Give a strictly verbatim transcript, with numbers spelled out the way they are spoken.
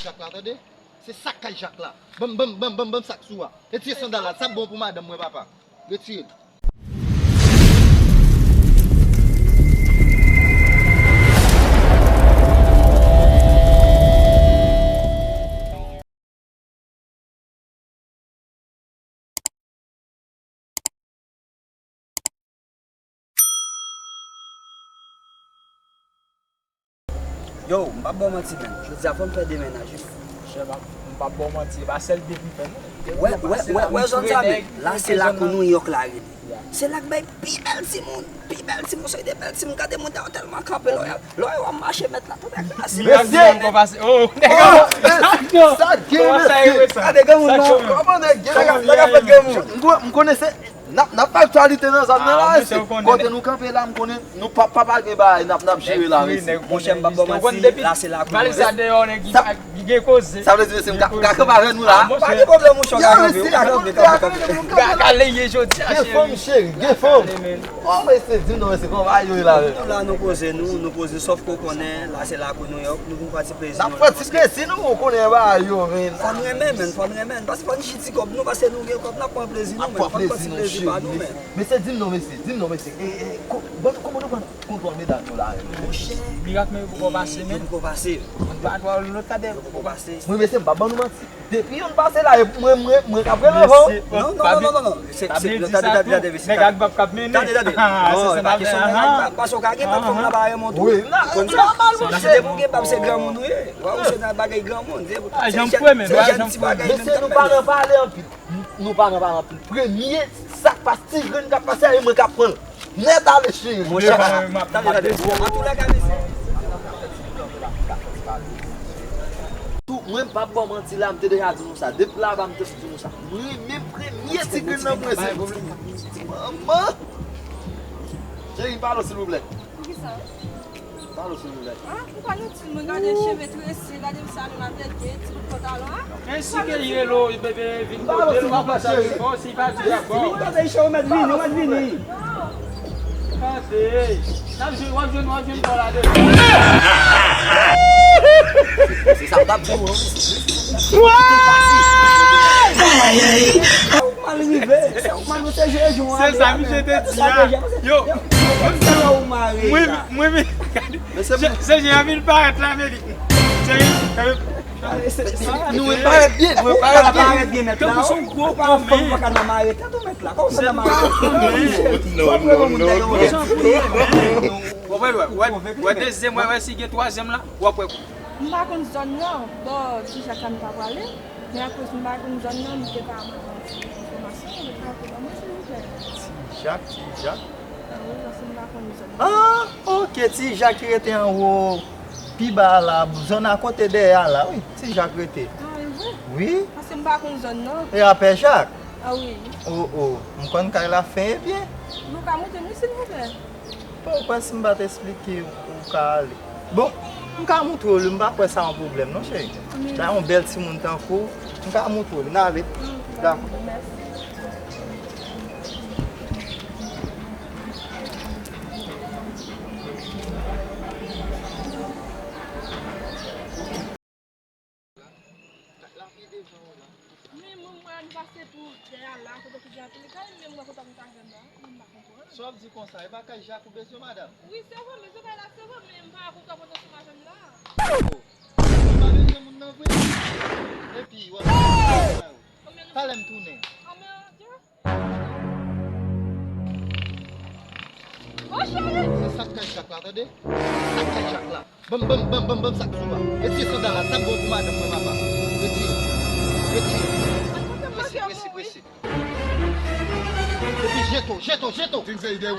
Jak la, tande? Se sa k kay Jak la. Ban m, ban m, ban m, ban m, ban m sa k sou a. Retire sandal la, sa bon pou madanm mwen, papa. Retire l. Yo, m p ap ba w manti, menn. Jodi a, fò m fè de mennaj, wi. Monchè, m p ap, m p ap ba w manti, e pa sèl de m fè, non. Wè, wè, wè, wè, zòn sa, menn. La, se lakou Nouyòk la rele. Se la k bay pi bèl timoun. Pi bèl timoun, se de bèl timoun. Gade moun yo tèlman kanpe, lè w, lè w ap mache, mèt la tonbe ak rasi. Mesye! Sa gen, mesye! Gade granmoun, non. Kòman nèg gen? Nèg ap fè granmoun. M konnen se N ap, n ap fè aktyalite nan zòn nan la, mesye. Kote nou kanpe la, m konnen nou pa, pa, pa gen bagay, n ap, n ap jere la, mesye. Monchè, m p ap ba w manti, la se lakou nou. Valè sa deyò, nèg ki gen koze. Sa vle di, mesye, m ka, m ka kanpe avè nou la. Pa gen pwoblèm, monchè, w ka kanpe, w ka kanpe, kanpe, kanpe. Gade, gade, jodi a, cheri. Gen fanm, cheri, gen fanm. Oh, mesye, di m non, mesye, kòman bagay yo ye la, menm? Nou la, nou poze nou, nou poze, sòf ke w konnen, la se lakou Nouyòk, nou vin pran ti plezi nou. N ap pran ti plezi nou, ou konnen bagay yo, men. Fò n renmen, men, fò n renmen, paske fò n jwi ti kòb nou, paske nou gen kòb, n ap pran plezi nou, men. Fò n pran ti plezi pa nou, men. Mesye, di m non, mesye, di m non, mesye. E, e, ko-, bon, kòman nou pran kontwòl medam yo la, menm? Monchè. Mirak, men yo poko pase, men. Yo poko pase. Yo poko pase. Mwen, mesye, m p ap ban nou manti. Depi youn pase la, e mwen, mwen, mwen k ap rele avè w. Non, non, non, non, non. Se, se, tande, tande, tande, mesye. Nèg ak bab k ap mennen. Tande, tande. Non, e pa kesyon nèg ak bab, paske w ka gen fanm nan pa renmen w tou. Wi, nòmal, monchè. Depi w gen bab, se granmoun ou ye. Wè, ou se nan bagay granmoun. Se, se jèn ti bagay menm. Mesye, nou pa nan pale anpil. Nou pa nan pale anpil. Premye sa k pase, ti grenn k ap pase a, e mwen k ap pran l. Nèt ale, cheri. Monchè, tande, tande. An tou lè ka, mesye. Tou, mwen, m p ap ba w manti la, m te deja di nou sa. Depi laba, m te di nou sa. Mwen, menm premye ti grenn nan mwen, se manman. Cheri, pale, silvouplè. Poukisa? Pale, silvouplè. Ah, ou pa itil mwen, gade cheve trese, gade misye ale avèk ti bout pantalon, ah. Ensi ke li rele w, bebe, vin kote l, w ap pase avèk fòs, li pa di dakò. Tande, chè, ou mèt vini, ou mèt vini. Tande, n ap jwenn, w ap jwenn, w ap jwenn bò la demen. Se sa m t ap di w, wi. Mal rive. Se sa misye te di a. Yo, mwen, mwen, mwen, se jan an vin parèt la, men li. Nou vin parèt byen, nou vin parèt byen. Tankou se yon gwo kòmè. Se yon gwo kòmè. Wè, wè, wè, wè, dezyèm, wè, wè, si gen twazyèm la, w ap wè. M pa konn zòn nan, bò Ti Jak la m ta prale, men akoz m pa konn zòn nan, m te ka mande yon ti enfòmasyon, ou te ka pou ban mwen, silvouplè? Ti Jak, Ti Jak? Ah wi, paske m pa konn zòn nan. Ah, ok, Ti Jak ki rete anwo, pi ba a la, zòn a kote dèyè a la, wi, Ti Jak rete. Ah, e vre? Wi. Paske m pa konn zòn nan. E a Pè Jak? Ah wi. Oh, oh, m konn kay la fen e byen. Nou ka montre m wi, silvouplè? Bon, ou kwè si m pa t esplike w, ou ka ale? Bon, m ka montre w li, m pa kwè sa yon pwoblèm non, cheri. Sa yon bèl timoun tankou w, m ka montre w li, n ale. Dakò. Men mwen, mwen, nou pase pou dèyè a la, kote ki gen anpil kay, men mwen kontan pou ta jwenn la, mwen pa konprann. Sa w ap di konsa, e pa kay Jak ou bezwen, madanm? Wi, se vre, men se kay la, se vre, men m pa kontan pou nou sou madanm la. Oh, ou pa bezwen moun nan vre? Epi, w ap... Talè m tounen. Oh, cheri! Se sa k kay Jak la, tande? Sa k kay Jak la. Ban m, ban m, ban m, ban m, ban m sa k sou a. Retire sandal la, sa bon pou madanm mwen, papa. Retire. Retire. Prese, prese, prese. Epi jete w, jete w, jete w.